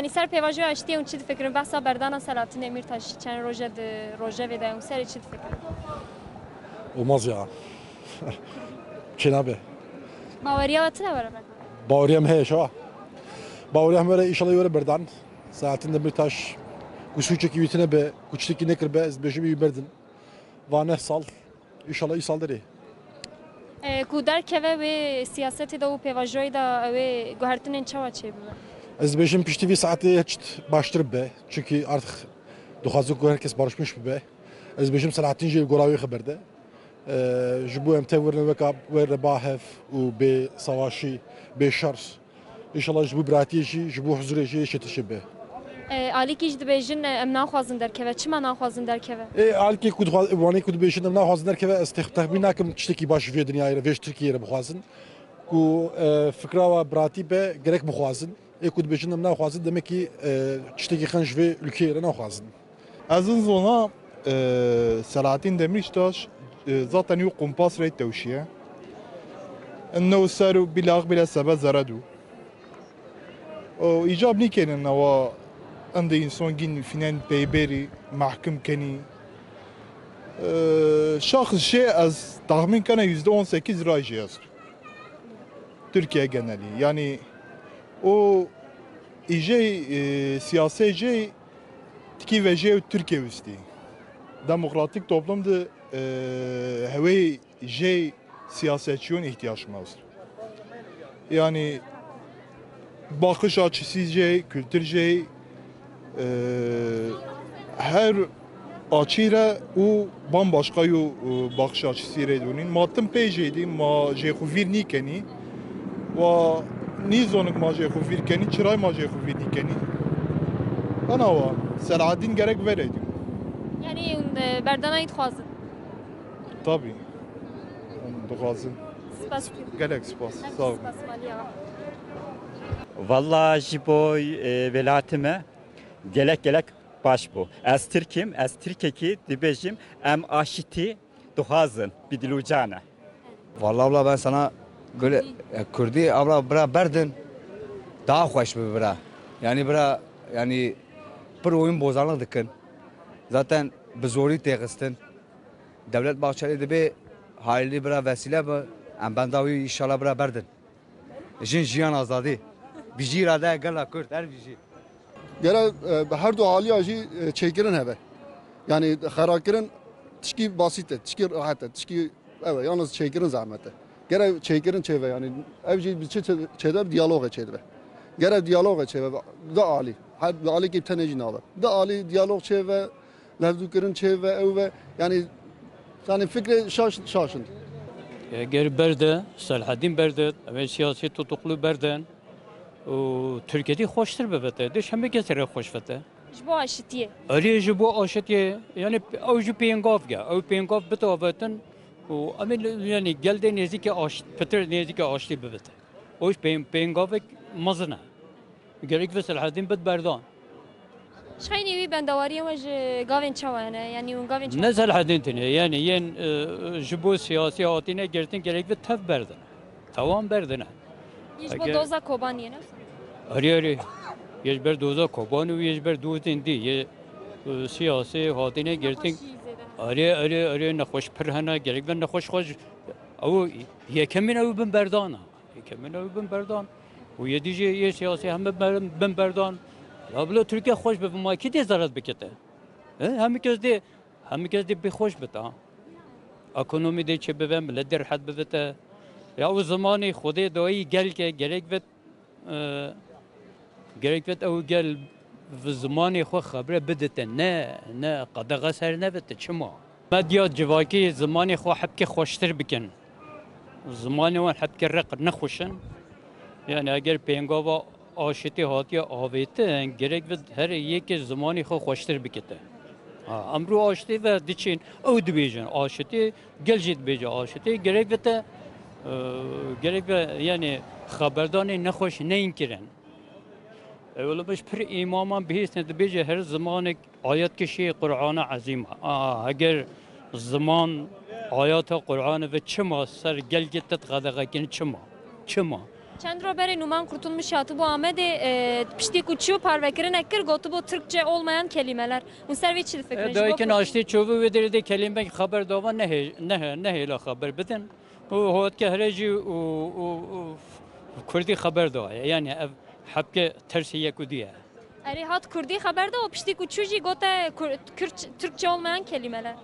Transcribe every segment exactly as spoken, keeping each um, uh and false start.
Ser pêvajoya aştiyê hûn çi difikirin? Behsa berdana Selahattin Demirtaş çend roje di rojevê de hûn serê çi difikirin? Olmaz ya. Çênabe. Baweriya we tune were berdan? Baweriya me heye şa. Baweriya me were, înşallah were berdan. Selahattin Demirtaş ku sûcekî wî tune be, ku tiştekî nekiribe, ez dibêjim wî berdin. Va neh sal, înşallah îsal derê. E, ku derkeve wê siyasetê de û pêvajoyê de ew ê guhertinên çawa çêbibe? Ez dibêjim piştî vî saetê çit baştir bibe. Çunkî artık dixwazin ku her kes barışmış bibe. Ez dibêjim Selahattin jî gora wê xeber de. E, ji bo em tev werine weka, werine ba hev û bê savaşî, bê şer. Înşallah ji bo biratiyê jî, ji bo huzurê jî çêtir çêbe. E, alîkî jî dibêjin, e, em naxwazin derkeve. Çima naxwazin derkeve? Ê, alîkê ku dixwa-, wanê ku dibêjin em naxwazin derkeve, ez tex-, texmîn nakim tiştekî baş ji vê dinyayê re, vê ji Tirkiyeyê re bixwazin. Ku, e, fikra wa biratî be, gerek bixwazin. Ê ku dibêjin em naxwazin, demek ki, e, tiştekî xen ji vê ülkeyê re naxwazin. Ez in zona, e, Selahattin Demirtaş, e, zaten yo kumpas re tewşiye. Innehu seru bila aqbile sebe zeredu. O icab nîkênin newa indi insan gîn fînen peybêrî mahkum kenî. E, şaxs jê ez tahmin kene yüzde on sekiz ray jê est. Türkiye genelî. Yani o îjey, e, siyasê jê tikî vejê û Tirkiye wistî. Demokratik toplum de, e, hewê jê siyasetçiyon ihtiyaç mevst. Yani bakış açısı jê, kültür jê, e, her açî re û bambaşka yo, e, bakış açısı rê dûnîn. Ma tim pê jê dî, ma jê xwe vîr nîkenî. Wa nîzonik ma jê xwe vîr kenî, çiray ma jê xwe vîr nîkenî. Ana wa, Selahaddîn gerek verê dî. Yani, e, berdana dixwazin. Tabii. Dixwazin. Spas. Gelek spas. Sağ olun. Spas, maliya. Valla ji bo, e, welatê me gelek gelek baş bû. Ez Tirk im, ez Tirkekî dibêjim, em aşitî dixwazin, bi dil û can e. Vallahi abla ben sana böyle, e, Kurdî abla bira berdin daha xweş bi bira. Yani bira yani pir oyun bozanlık dikin. Zaten bi zorî têxistin. Devlet Bahçeli dibê hayırlı bira vesile bi. Em benda wî inşallah bira berdin. Jin jiyan azadî. Bijî îradeya gela Kurd, her bijî. Gere e, bi her du aliya jî e, çêkirin hebe. Yani xerakirin tişkî basît e, tişkî rehet e, tişkî ev e, yalnız çêkirin zehmet e. Gere çêkirin çêve yani ev jî bi çi çê-, çêde bi diyalogê çêdibe. Gere diyalogê çêve du alî. Her du alî kî tenê jî nabe. Du alî diyalog çêve, levdûkirin çêve ew ve yani yani fikrê şaş, şaş in. Eger berde, Selahaddîn berde, em ê siyasî tutuklu berden û Tirkiyeyê xweştir bibite. Dê ji hemî kesê re xweş bite. Ji bo aşitiyê. Erê ji bo aşitiyê, yani ew jî pêngav ge. Ew pêngav bite avêtin û em ê yani gel dê nêzîkî aş-, pitir nêzîkî aştî bibite. Ew jî pên-, pêngavek mezin e. Gerek ve Selahaddîn bit berdan. Şaynî wî bendewariyên we ji gavên çawa hene? Yanî hûn gavên çawa? Ne Selahaddîn tenê, yani yên, e, ji bo siyasî hatine girtin gerek ve tev berdin. Tewam berdine. Yê ji bo Eger- doza Kobaniyê ne? Erê erê. Yê ji ber doza Koban û yê ji ber dozên dî. Yê, e, siyasî hatine girtin. Erê erê erê nexweş pir hene. Gerek ve nexweş xweş. Ew yekemîn ew bin berdana. Yekemîn ew bin berdan. Û yê dî jî yê siyasî heme ber-, bin berdan. Ya bila Tirkiye xweş bibe, ma kî dê zeret bikete? He? Hemî kes dê, hemî kes dê bê xweş bite ha. Ekonomî dê çê bibe, milet dê rehet bibite. Ya û zimanê Xwedê dayî gelke gerek vet, e, gerek vet ew gel bi zimanê xwe xebre bidite. Ne, ne, qedexe ser nebite. Çima? Medya civakî zimanê xwe hebkê xweştir bikin. Zimanê wan hebkê req nexweşin. Yani eger pêngava aşitî hatiye avêtin, gerek ve her yekê zimanê xwe xweştir bikite. Ha, emro aşitî ve diçin, ew dibêjin aşitî, gel jî dibêje aşitî, gerek ve te, e, gerek ve yani xeberdanê nexweş neyin kirin. Ewlemiş pir îmaman bihîstin dibêje her zimanek Ayetkişî Qur'ana ezîm e. A, heger ziman ayeta Qur'anê ve çima ser gelgê te qedexe kin, çima? Çima? Çend roj berê Numan Kurtulmuş hatibû Amedê, e, piştî ku çû parvekirinek kir, gotibû Türkçe olmayan kelimeler. Hûn ser vê çi difikirin? E, Ji bo dayikên Kurd- aştê çûbû wê derê de kelimek xeber dava nehê-, nehê-, nehêla xeber bidin. Û hotke here jî û, û, û Kurdî xeber daye. Yani ev hebke tersê yek û dî ye. Erê, hat Kurdî xeber da û piştî ku çû jî gote Kur-, Kürtçe, Türkçe olmayan kelimeler.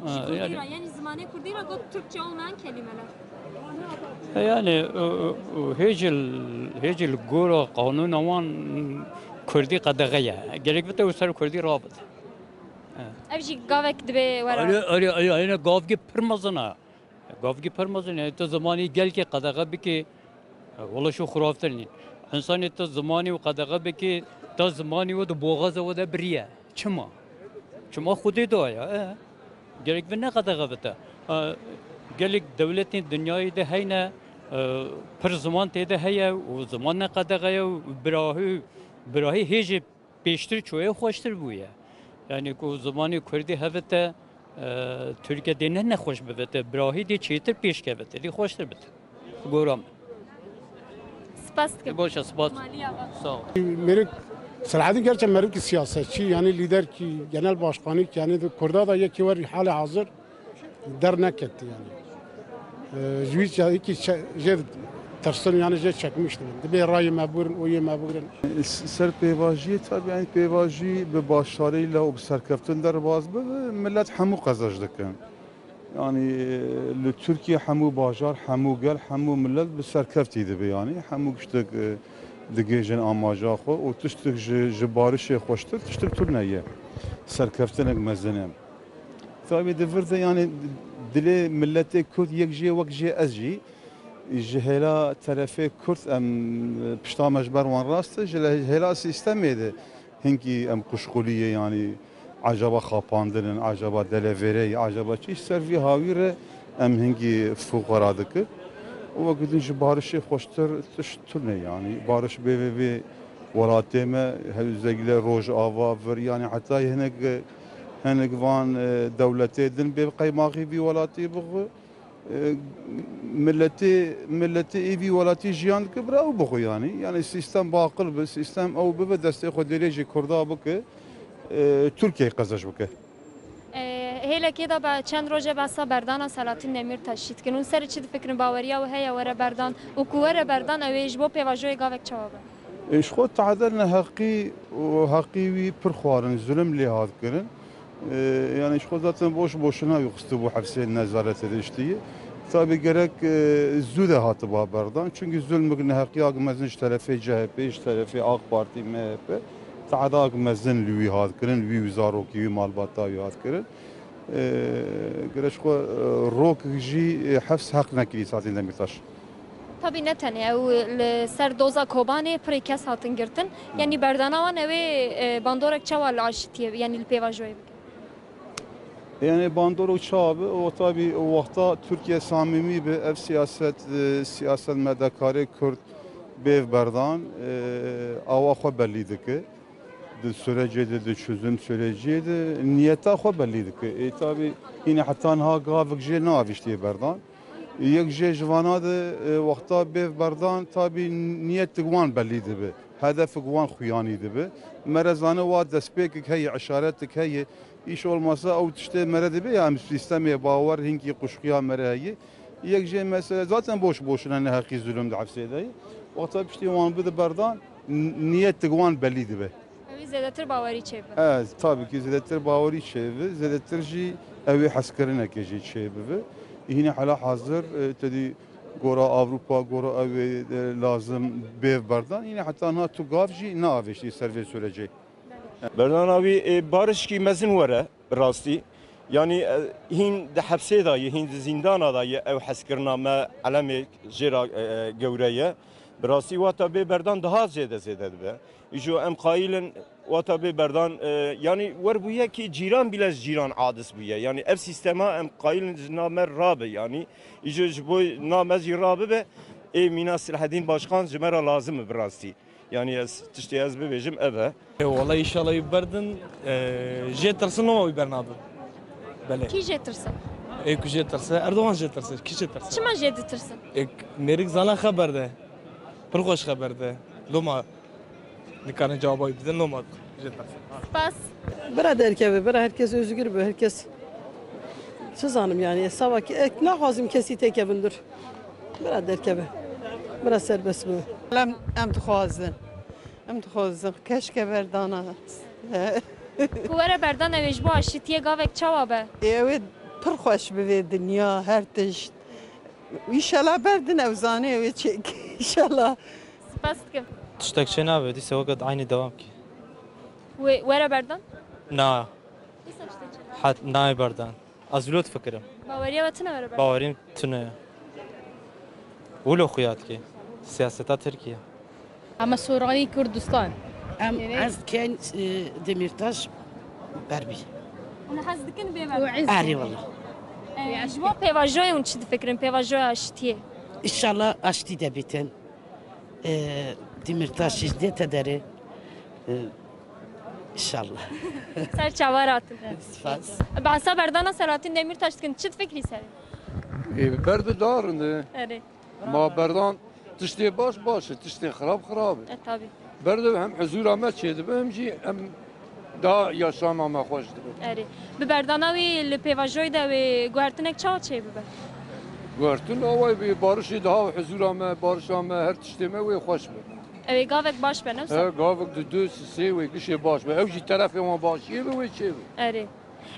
Ji Ha, Kurdî yani ra, yani zimanê Kurdî ra got Türkçe olmayan kelimeler. E, yani, û, û, û hêjil, hêjil gora qanûna wan Kurdî qedexe ye. Gerek bite û ser Kurdî rabit. Ev jî gavek dibe were. Erê, erê, erê, erê, gavgî pir mezin e. Gavgî pir mezin e. Tu zimanî gelkê qedexe bikî, wala şu xuraftir nî. Însanê tu zimanî û qedexe bikî, ta zimanî û di boğaza we de biriye. Çima? Çima Xwedê daye, e? Gerek bi ne qedexe bite. E, gelek dewletên dinyayê de heyne, e, pir ziman tê de heye û ziman ne qedexe ye û birahî, birahî hêjê pêştir çûye xweştir bûye. Yani ku zimanê Kurdî hevite, e, Tirkiye dê ne nexweş bibite, birahî dê çêtir pêş kevite, dê xweştir bite. Gora min. Spas dikim. E, baş e, spas. Maliya bak. Sağ ol. Mêrik Selahaddin gerçekten mêrikî siyasetçi, yani lider ki, genel başkanı ki, yani Kurda da yekî wer hali hazır. Derneketî yani. Ee, ji wî çe-, hikî çe-, jê tirsin yani jê çekmiş dibin. Dibê rayê me bûrin, oyê me bûrin. S-, ser pêvajiyê tabi yani pêvajî bi başarî le û bi serkeftin derbas bibe, millet hemû qezenc dikin. Yani, e, li Tirkiye hemû bajar, hemû gel, hemû millet bi serkeftî dibe yani. Hemû tiştek, e, digihêjin amaja xwe û tiştek ji, ji barişê xweştir tiştek tune ye. Serkeftinek mezin e. Tabi di vir de yani dilê milletê Kurd yek jê wek jê ez jî ji hêla terefê Kurd em pişta me ji ber wan rast e, ji le-, hêla sîstemê de hinkî em kuşkulî ye yani acaba xapandin in, acaba delevêre ye, acaba çi ji ser vî hawî re em hinkî fuqara dikin. Û wek din ji barişê xweştir tişt tune yani. Bariş bê vê vê welatê me, hewzegile Rojava vir yani heta hinek, hinek van, e, dewletê din bê qeymaxî vî welatî bixwe. E, milletê, milletê ê vî welatî jiyan dike bira ew bixwe yani. Yani sîstem baqil bi, sîstem ew bibe destê xwe dirêjî Kurda bike, e, Tirkiye qezenc bike. E, hêlekê de be, çend roje behsa berdana Selahattin Demirtaş jî dikin. Hûn ser çi difikirin? Baweriya we heye were berdan û ku were berdan ew ê ji bo pêvajoyê gavek çawa be? E, ji xwe tehde neheqî û heqî wî pir xwarin, zulm lê hat kirin. E, yani ji xwe zaten boş boşuna wî xistibû hefsê nezaretê de ştiyê. Tabi gerek, e, zû de hatiba berdan. Çünkü zulmik neheqiyak mezin ji terefê C H P, ji terefê AK Parti, M H P. Tehedak mezin li wî hat kirin, li wî û zarokî wî malbata wî hat kirin. E, gere ji xwe, e, rok jî, e, hefs heq nekirî Selahattin Demirtaş. Tabi ne tenê ew li ser doza Kobanê pirê kes hatin girtin. Yanî berdana wan ew ê, e, bandorek çawa li aşitiyê, yanî li pêvajoyê bike? Yani bandorek çawa bi? O tabi wexta Tirkiye samîmî bi, ev siyaset, e, siyaset medekarê Kurd bêv berdan, e, awa xwe belî dike. Di sürecê de, di çözüm sürecê de niyeta xwe belî dike. E, tabi yine heta niha gavik jê neavêştiye berdan. Yek jê ji vana de, e, wexta bêv berdan, tabi niyetik wan belî dibe. Hedefik wan xuyanî dibe. Mere zane wa destpêkik heye, işaretik heye. Îş olmasa ew tiştê mere dibe ya em sîstemê bawer hinkî quşqiya mere heye. Yek jê mesele zaten boş boşuna neheqî zulüm di hefsê de ye. Wexta piştî wan bide berdan, n-, niyetik wan belî dibe. Ew ê zêdetir bawerî çêbibe. Ez, tabii ki zêdetir bawerî çêbi, zêdetir jî ew ê hezkirineke jî çêbibe. Hînî hela hazir, e, tedî gora Avrupa, gora ew ê, e, lazim bêv berdan. Hînî heta niha tu gav jî neavêştî ser vê sürecê. Berdana wî, e, barişkî mezin were, bi rastî. Yanî, e, hîn di hepsê de ye, hîn di zîndana de ye, ew hezkirina me elemê jê re, e, gewre ye. Bi rastî wata bê berdan daha zêde zêde dibe. Îjo em qayîl in wata bê berdan, e, yanî wer bûye kî cîran bîle ji cîran adis bûye. Yanî ev sîstema em qayîl in ji nav me rabe. Yanî îjo ji bo nav me jî rabibe, ê mîna Silahedîn Başkan ji me re lazim e bi rastî. Yanî ez tiştê ez bibêjim ev e. E, wala înşallah wî berdin, e, jê tirsin ama wî bernabin. Belê. Kî jê tirsin? Ê ku jê tirse, Erdogan jê tirse, kî jê tirse? Çima jê ditirsin? Ê, mêrik zana xeber de. Pir xweş xeber de. Loma dikarin cewabay bidin, loma jê tirse. Spas. Bira derkeve, bira herkes özgür be, herkes. Çi zanim yani, sava ki, ek, naxwazim kesî têkevin dur. Bira derkeve. Bira serbest be. Em, em dixwazin. Em dixwazin. Keşke berdana. Ku were berdan ew ê ji bo aşitiyê gavek çawa be? Ê, ew ê pir xweş bivê dinya, her tişt. Înşallah berdin ew zanê ew ê çêk. Înşallah. Spas dikim. Tiştek çê nabe, dîse weke eynî dewam kî. Wê were berdan? Na. Dîsa tiştek çê nabe? Het nayê berdan. Ez wilo difikirim. Baweriya we tune were berdan? Bawerîm tune ye. Wilo xuya dikê. Siyaseta Tirkiye. Ama Soranî Kurdistan. Em Gerek. Ez ken, e, Demirtaş berbî. Hûn hez dikin bê berdan? Erê wala. Ee, ji bo pêvajoyê hûn çi difikirin? Pêvajoya aşitiyê? Înşallah aştî de bîtin. Ee, Demirtaş jî dê te derê. Ee, înşallah. Ser çawa ratin. Spas. Behsa berdana Selahattin Demirtaş dikin. Çi difikirî serê? Ê, berdu darin de. Erê. Ma berdan tiştê baş baş e, tiştê xirab xirab e. E, tabii. Berdew hem huzura me çêdibe, hem jî em daha yaşama me xweş dibe. Erê. Bi berdana wî li pêvajoyê de wê guhertinek çawa çêbibe? Guhertin away bi barişê daha huzura me, barişa me, her tiştê me wê xweş be. Ew ê gavek baş be, ne wisa? He, gavek di du sê wê gişê baş be. Ew jî terefê wan başiyê be wê çêbe. Erê.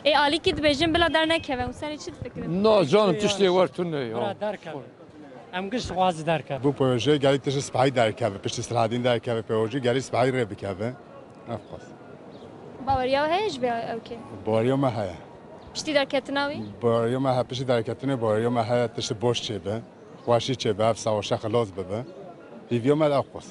Ê alîkî dibêjin bila dernekeve, hûn serê çi difikirin? Na, canim, tiştê wer tune ya. Bira derkeve. Em giş dixwazî derkeve. Bu proje gelî tişt spehî derkeve, piştî Selahaddin derkeve, proje gelî spehî rê bikeve. Ev qas. Baweriya we heye ji vê ew kê? Baweriya me heye. Piştî derketina wî? Baweriya me heye, piştî derketinê baweriya me heye, tişt boş çêbe, xweşî çêbe, ev savaşa xilas bibe. Hîviya me ev qas.